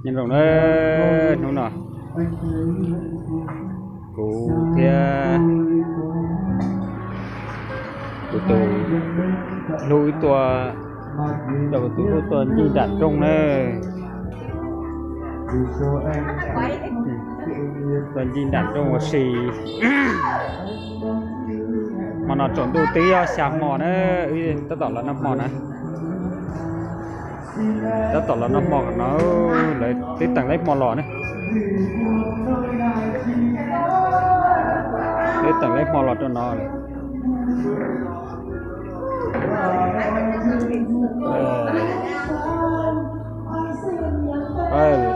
Nyob zoo na, hnub no kuv thiab kuv tus hlub tuaj, coj kuv tus hlub tuaj ncig nram nroog na. Tuaj ncig nram nroog ua si. Hmo no tsaus ntuj twb yog xya hmo na, wb tab tom los noj hmo na. Tab tom los noj hmo no, lawv twb teem laib hmo los ne. Twb teem laib hmo los rau no.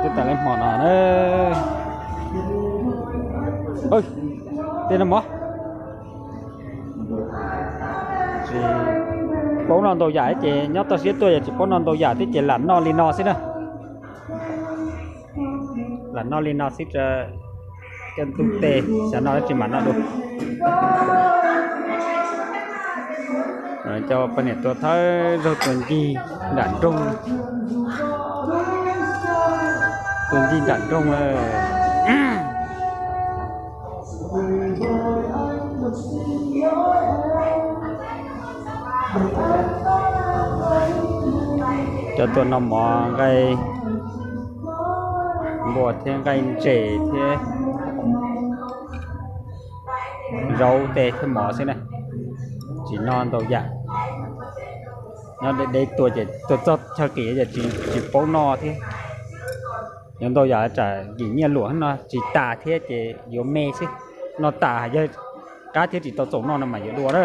Twb teem laib hmo no na. Tej no mog. Tsis paub noj ntau yam ces nyob toj siab tuaj yog tsis paub noj ntau yam thiab ces lam noj li no xwb na. Lam noj li no xwb, coj ntuj teb xyav noj dab tsi mam noj dua. Cov poj niam tuaj thawj zaug tuaj ncig nram nroog, tuaj ncig nram nroog lawm. Cov tuaj noj mov nqaij npua thiab nqaij ntses thiab zaub tej thiab mov xwb na, tsis noj ntau yam. Nyob deb deb tuaj ces tuaj txog chaw qis ces tsis paub noj thiab. Yuav ntau yam tsam yim nyiaj luam no tsis tas thiab ces yuav me xwb. Noj tas yog qab thiab tsis tau txaus noj no mas yuav dua na.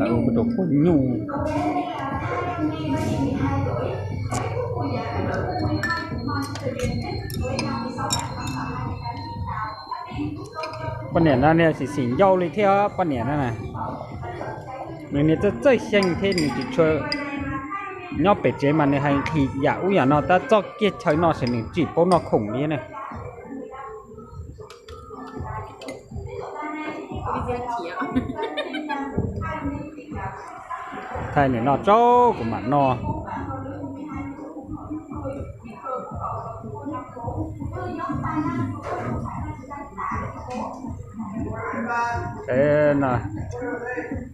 Rau poj nyuj. Poj niam no niag xim xim ncauj li thiab poj niam no na. Nws niag txawj txawj xyeej thiab nws tsis tshua nyob pem tsev mas nws hais nqhis yam ub yam no tab txoj kiag chaw noj ces nws tsis paub noj khoom li ne. Thaij nws noj tsaub kuv mam noj.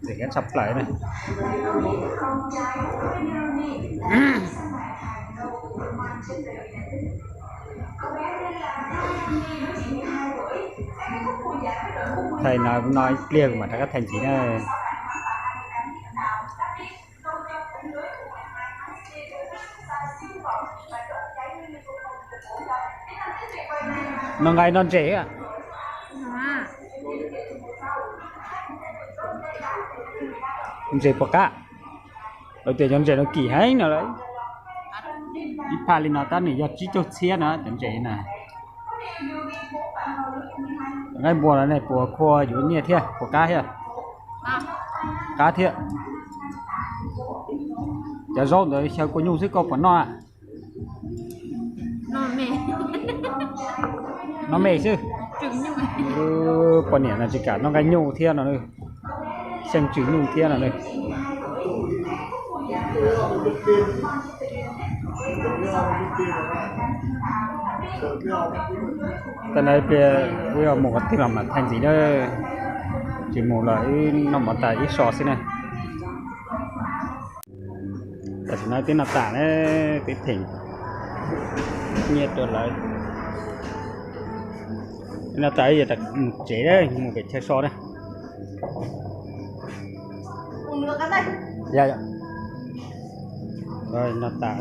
Tseem tshaj plaws na. Thaij no, no ib pliag kuv mam rov qab thaij ntxiv na. No nqaij no ntses. Ntses puas qab? Lawv tias cov ntses no kim heev no lawm. Ib phaj li no tab nws yog tsib caug txhiab no cov ntses na. Nqaij npua no ne puas khua yuav nyiaj thiab puas qab thiab? Qab thiab. Cov zaub ntawd xyaw kua nyuj xwb koj puas noj? Noj me xwb. Poj niam no tsis kam noj nqaij nyuj thiab no, xyeej tswm nyuj thiab no. Tej no ib pliag wb yuav mus qhov twg los mam thaij ntxiv na. Tsis mus los wb noj mov tas ib so xwb na. Tam sim no twb noj tas na, twb them nyiaj rau lawv. Twb noj tas ib yam mus tsev, mus pem chaw so na. Noj tas,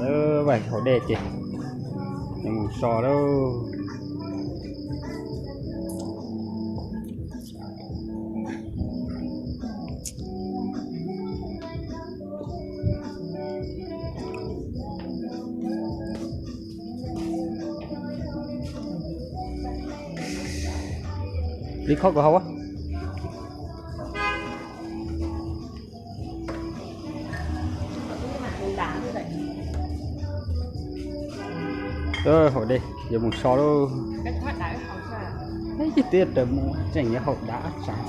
vaj haus dej ces mus so lauj. Li kho kom haus. Haus dej yuav mus so lauj. Twb raws mus tseem yuav haus dav tsav.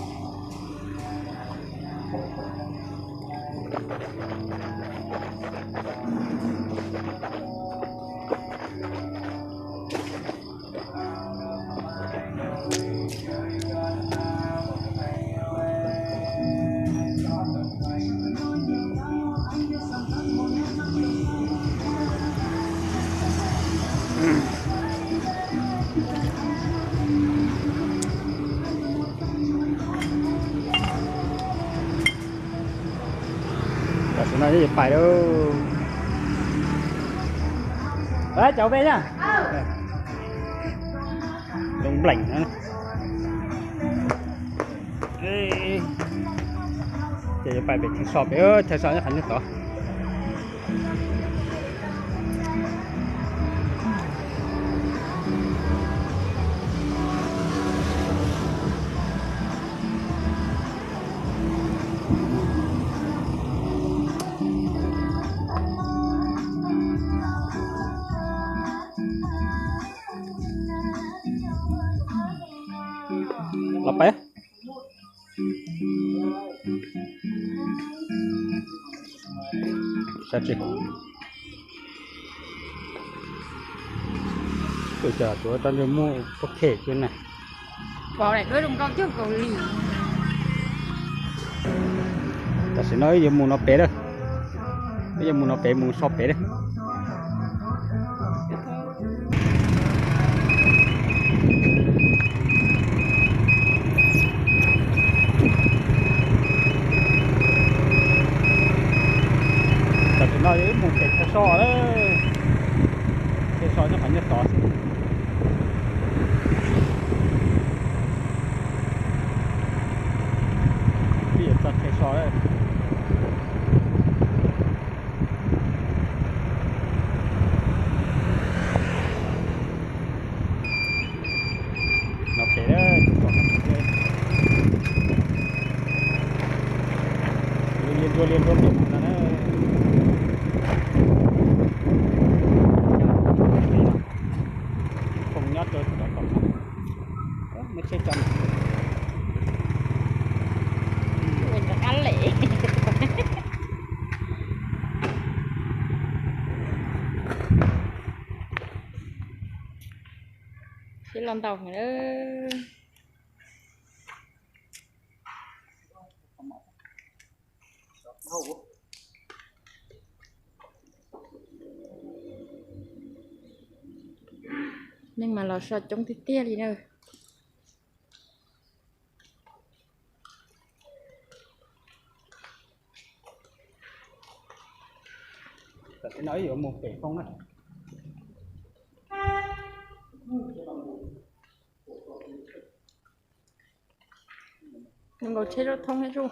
Tam sim no yuav pais lauj. Cov peb na, zoo npleem na. Ces yuav pais pem chaw so pem, chaw so nyob qhov ncauj tod. Los pais. Sab tsi. Kuv cov tuav rau ntsej muag pob khem xwb na. Pom daim duab zoo nkauj cuag Kaus Lim. Tam sim no wb yuav mus no pem lawm. Wb yuav mus no pem, mus so pem lawm. Tam sim no wb mus pem chaw so lawm. Chaw so nyob qhov ncauj tod xwb. Wb yuav txog chaw so lawm. No pem lawm, lias dua lias dua pem no na. Foom nyob rau tom no. Muaj tsheb tso. Rov qab lem. Sib los ntau heev. Neeg mas los so coob tiag tiag li na. Tam sim no wb yuav mus pem Foob na. Nkaus tsheb zaub thoob thiab zuj.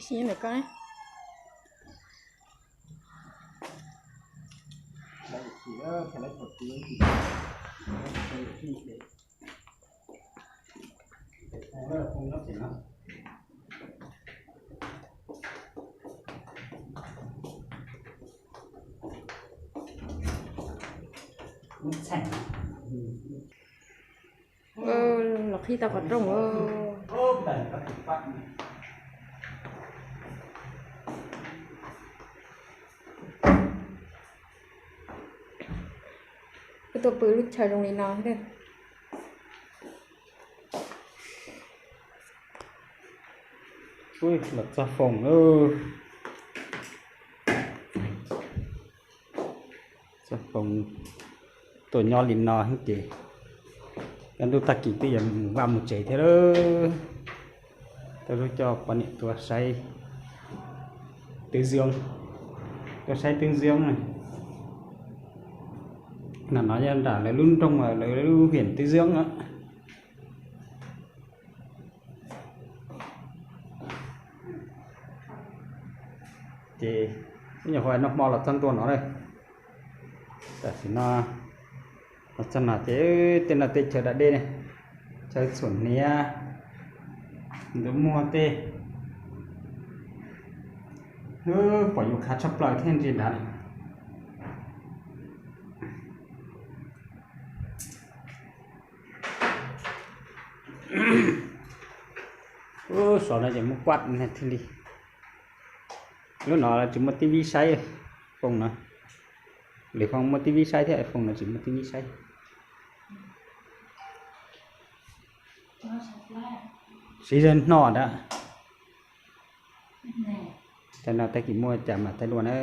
Sim ntawm koj. Los qhib tau qhov rooj. Wb tuaj pw lub chaw zoo li no thiab. Los txog Foob lawm. Txog Foob, tuaj nyob li no ces kaj ntug tag kis twb yuav mus vaj mus tsev thiab lawm. Tau lub coj poj niam tuaj saib tw zoo, tuaj saib tw zoo. No no yog nram lawv lub nroog, lawv lub hiam tw zoo. Ces nyuam qhuav noj hmo los txog ntua no lawm. Tam sim no los txog no ces tej no tej chaw da dej ne. Chaw txhuam hniav, ntawm muag tej, pom yus khav tshaj plaws thiab ntsia nrad. Ub, xov no ces muab kuaj thiaj li. Lub no tsis muaj tib vib saib, phone no. Lwm phone muaj tib vib saib thiab, phone no tsis muaj tib vib saib. Siv zog hno ntag. Tag no tag kis muaj cas mam thaij dua na.